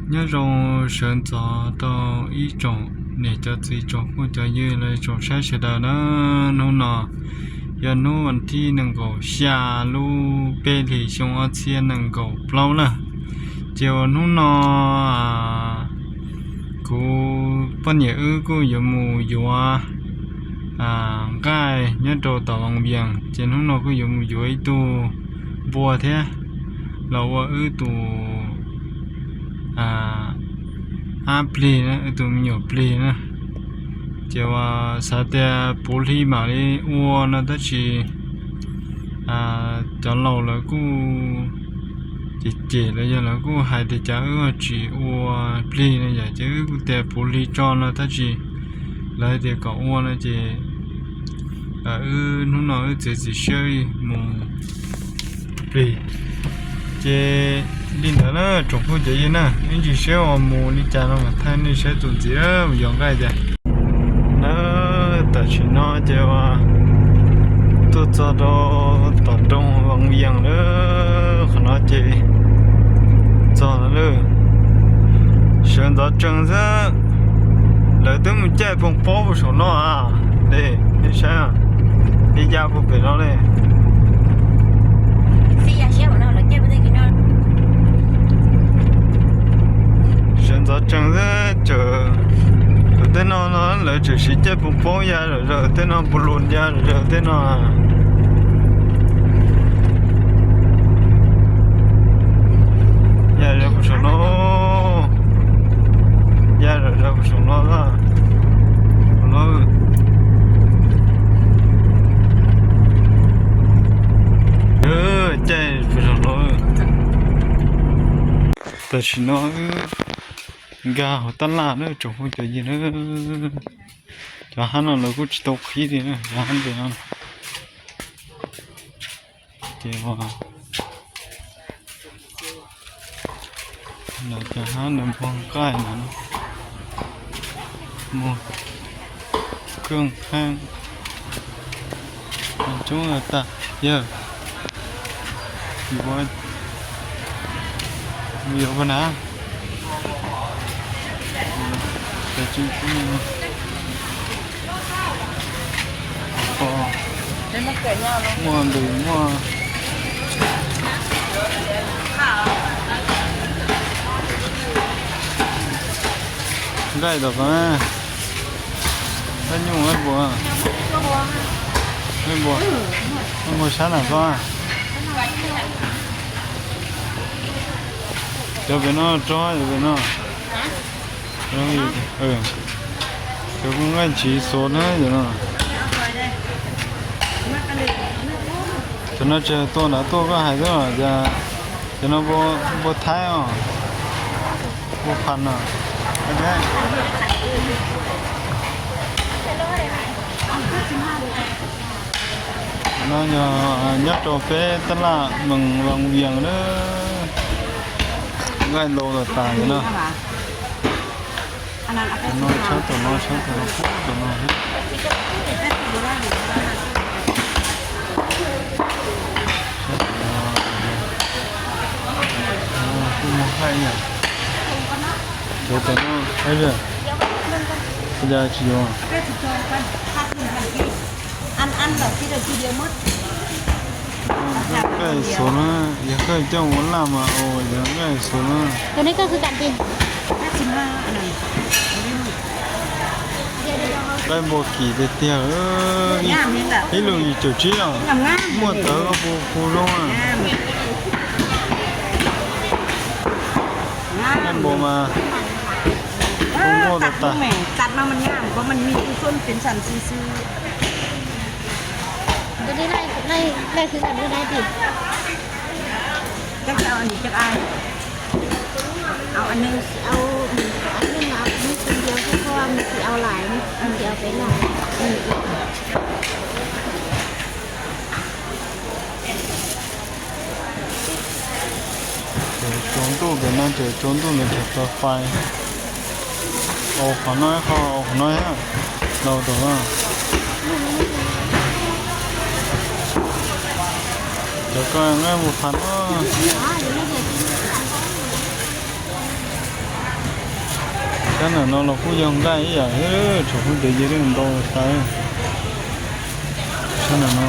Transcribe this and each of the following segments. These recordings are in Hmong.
Nyob zoo sawv ntxov rau ib tsoom niam cov txiv tsoom phooj cov ywg los tsoom saib sawv daws na. Hnub no yog hnub vas thib nees nkaum xya lub peb hlis xyoo ob txhiab nees nkaum plaub na. Ces uas hnub no kuv poj niam wb kuj yuav mus yuav nqaij nyob rau tom Vaj Vias, ces hnub no kuj yuav mus yuav ib tug npua thiab los ua wb tus ab plig, wb tus me nyuam plig na. Ces uas xav tias puv hli mam li ua no tab sis cov laus lawv kuj cem cem los yog lawv kuj hais tias cas wb tsis ua plig no yom, ces wb kuj tias puv hli tso no tab sis lawv tias kom ua no ces wb hnub no wb txiav txim siab mus plig. Ces li ntawd na tsoom phooj cov ywg na, ib ntsis saib uas mus li cas no mas thaij nej saib txuas ntxiv mus yuav nqaij tiag na. Tam sim no ces uas tuaj txog rau tom nroog Vaj Vias lawm, qhov no ces txog lawm. Sawv ntxov tsees xwb, lawv twb mus caij poo paub puag saum no a. Nej saib, nej ya puag pem no ne. Sawv ntxov tsees xwb, cawm tej no no lawv tseem siv caij poo paub ya zom zaws tej no, npu lus ya zom zaws tej no. Ya zom zaws puag saum no, ya zom zaws puag saum no. Caij puag saum no. Tam sim no wb nkag hauv tab laj na tsoom phooj cov ywg na. Cov hab no lawv kuj tsis tau qhib li na, cov hab ntawm no. Ces lawv cov hab nws npog nqaij no, muag keej heev, coob tag. Yawg, yuav, yuav puas na? Muaj lws muaj nqaij tom ko na. Nqaij nyuj, nqaij npua, nqaij npua, nqaij npua sab nram ko. Cov pem no tso, cov pem no. Cov kuj nqaij tsiv xuav na cov no. Cov no tsis tua nrad tuaj, koj hais xwb os. Cov no npua Thaib os, npua phas no. No yog nyob rau peb tab laj Moos Vaj Vias na, nqaij ntau tas tas li no. Tom no tshawb, tom no tshawb, tom no pub, tom no. Kuj muag haij yom. Cov tom no, ab, cas tsis yuav? Nqaij xuav na, yog koj coj ua laj mas ua yog nqaij xuav na. Nqaij npua kim tiag tiag, ib lus yim caum tsib os. Muaj tawv koj puas hu zoo a? Nqaij npua mas kuj nquag tas tas. Ces tsaus ntuj pem no ces tsaus ntuj ntawd tseem tau fais. Ua qhov no ib qho, ua qhov no thiab, laus tau. Cov ko nqaij npua phas no. Sab nram no los kuj yog nqaij ib yam thiab, tsoom phooj ywg, ntau tawv. Sab nram no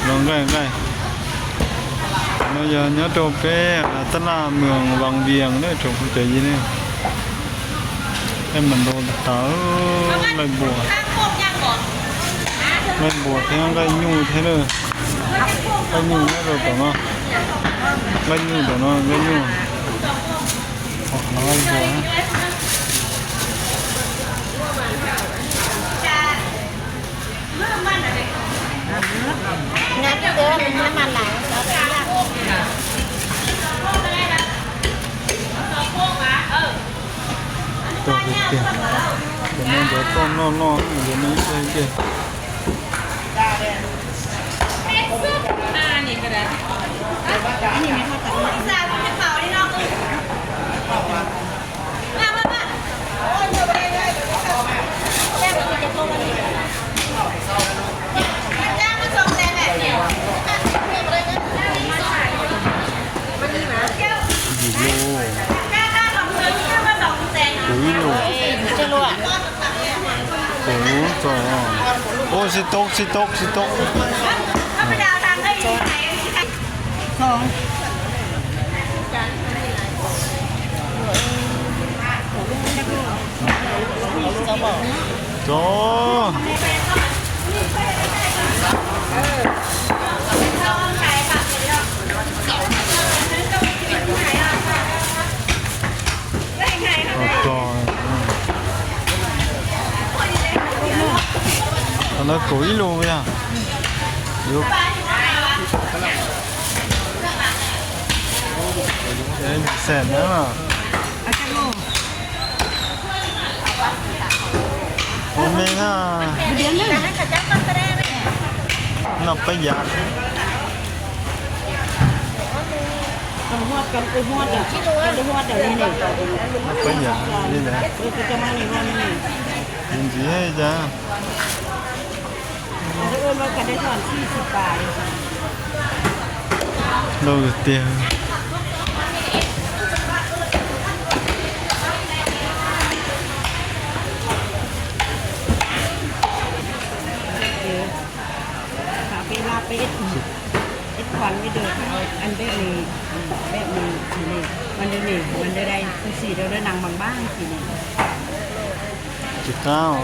los nqaij nqaij. No yog nyob rau peb tab laj moos Vas Vias na tsoom phooj ywg ne. Nqaij mas ntau tawv, nqaij npua, nqaij npua thiab nqaij nyuj thiab na. Nqaij nyuj nyob rau tom no, nqaij nyuj tom no, nqaij nyuj. Nqaij npua. Tau tiag tiag. Cov no cov toj noj noj, cov no ib teg ib teg. Yim lus, kuv ib lus, kuv txog, ua tsis tau tsis tau tsis tau. Txog. Qhov no kaum ib lus yog. Xees na. Ua me na. Noj peb yav. Noj peb yav li ntawd. Ntxiv cas. Lauj tiag. Tsis qab.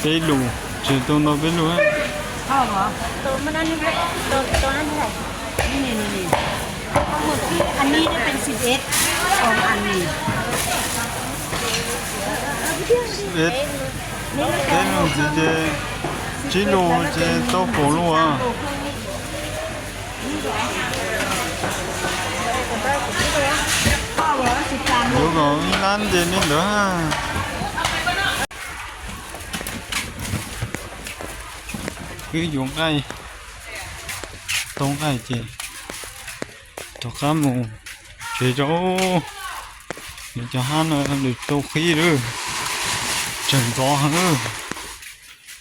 Peb lus, tsis tau ntau peb lus. Peb lus ntxiv ces tsib lus ces tau kaum lus as. Yuav kom ib lab nce li ntawd. Wb yuav nqaij, tau nqaij ces rov qab mus tsev tso. Nws cov hab no nws tau qhib lawm, tseem ntxov heev,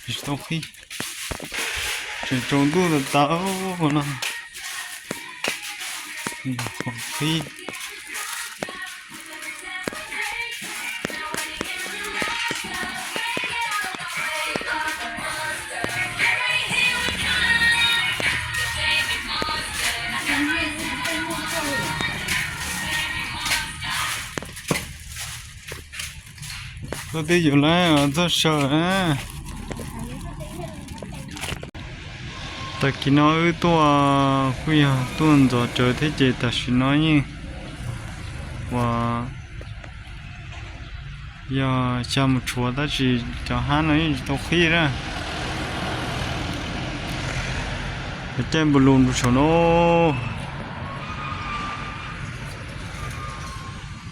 tsis tau qhib, tseem tsaus ntuj tas tas no, qhib. Koj twb yuav lawm txoj saw na. Tag kis no wb tuaj kuj yog tuaj ntxov tsawv thiab ces tam sim no yeej uas yog xya mus tshuav tab sis cov hab no yeej tsis tau qhib na. Cov caij npua lus npus saum no.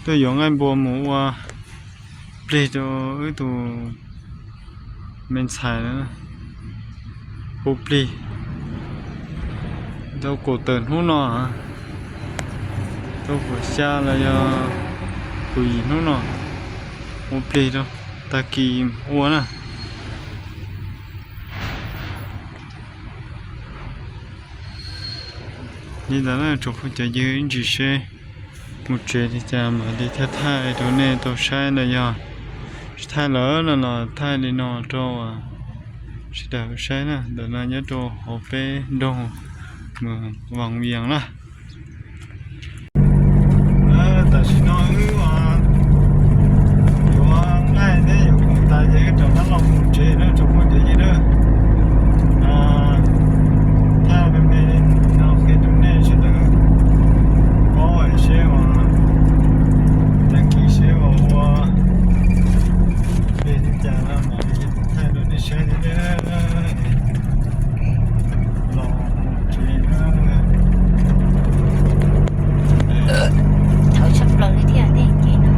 Tuaj yuav nqaij npua mus ua plig rau wb tus me ntxhais, ua plig tau kaum tawm hnub no. Rau puas xya los yog puas yim hnub no, ua plig rau, tag kis ua na. Li ntawd na tsoom phooj cov ywg, ib ntsis seb mus tsev li cas mam li thiaj thaij rau nej tau saib los yog tsis thaij lawm no los thaij li no rau sawv daws saib na. Ntawm no nyob rau hauv peb nroog Mus Vas Vias na. Tam sim no wb yuav nqaij thiab yuav khoom tas ces wb rov qab los mus tsev na tsoom phooj cov ywg na. Thaij me me no qhia rau nej sawv daws paub seb uas tag kis seb uas ua plig li cas no mam li thaij rau nej saib thiab. Los tsev na.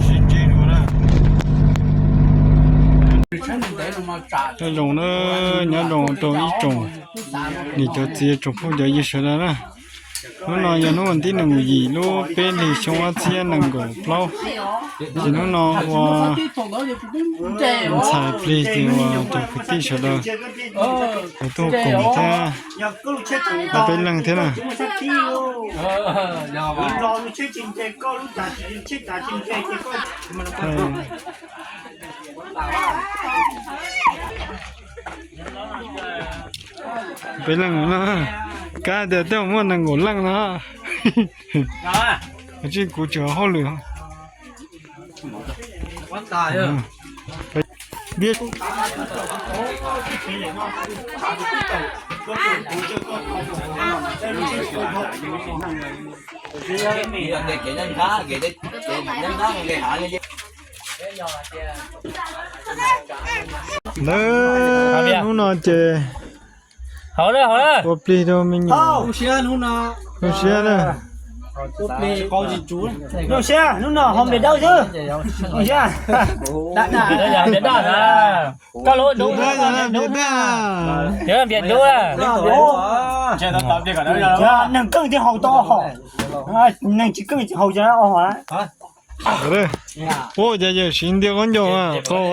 Sib ntsib dua na. Nyob zoo na, nyob zoo rau ib tsoom niam cov txiv tsoom phooj cov ywg sawv daws na. Hnub no yog hnub vas thib nees nkaum yim lub peb hlis xyoo ob txhiab nees nkaum plaub. Ces hnub no ua ntxhais plig ces ua rau kwv tij sawv daws tuaj koom thiab, ob peb leeg thiab na. Peb leeg no, kab tias tej zaum muaj nees nkaum leej no. Tsis, kuv tseem hauj lwm. Lawv hnub no ces ua plig rau me nyuam. Zoo siab na. Zoo siab, hnub no haus npias dawb xwb. Zoo siab. Npias dawb, npias dub. Nees keej thiaj haus tau hom, nees tsis keej tsis haus cov ob hom. Ua cas yawm siv nti qaub ncaug qaug.